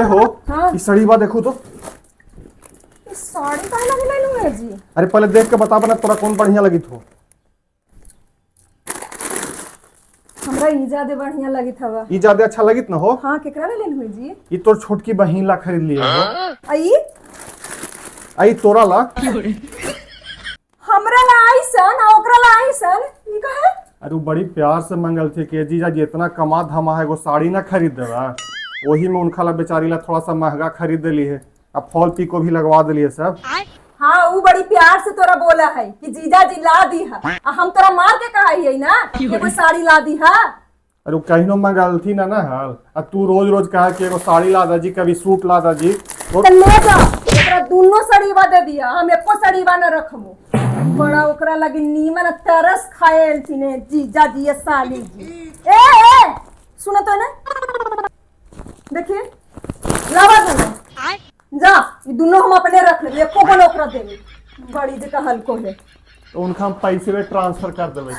ए हो। हाँ। ई साड़ीवा देखू तो। ई साड़ी काहे लगी लेलू है जी? अरे, पहले देख के बता ना, तोरा कौन बढ़िया लगी हो? हमरा ई ज्यादा बढ़िया लगी हवा। ई ज्यादा अच्छा लगी ना हो? हाँ, केकरा ले लेलू है जी? ई तोर छोटकी बहिन ला खरीद लिए हो। आ ई? आई तोरा ला। हमरा ला आइसन आ ओकरा ला आइसन, ई काहे? अरे, वो बड़ी प्यार से मंगल थे कि जीजा जी, इतना कमा धमा है, एगो साड़ी ना खरीद देवा। वही में उनका ला, बेचारी ला थोड़ा सा महंगा खरीद दिली है। अब फॉल पीको भी लगवा दिली है सब। हाँ, ऊ बड़ी प्यार से तोरा बोला है कि जीजा जी ला दी है, आ हम तोरा मार के कहा है ना कि एगो साड़ी ला दी है। अरे, वो कहीं मंगलथी ना ना हल, आ तू रोज रोज कहा कि एगो साड़ी ला दा जी, कभी सूट ला दा जी। तो ले जा, ओकरा दोनों साड़ीवा दे दिया, हम एको साड़ीवा न रखबो। बड़ा ओकरा लगी नीमन तरस खाए एलथिन जीजा जी ये साली जी। ए ए, सुनो तो ना, देखिए, लावा दोनों। जा, ये दोनों हम अपने रख लेबे, एको गो ओकरा देबे। बड़ी जे कहल को है। तो उनका हम पैसे में ट्रांसफर कर देवे।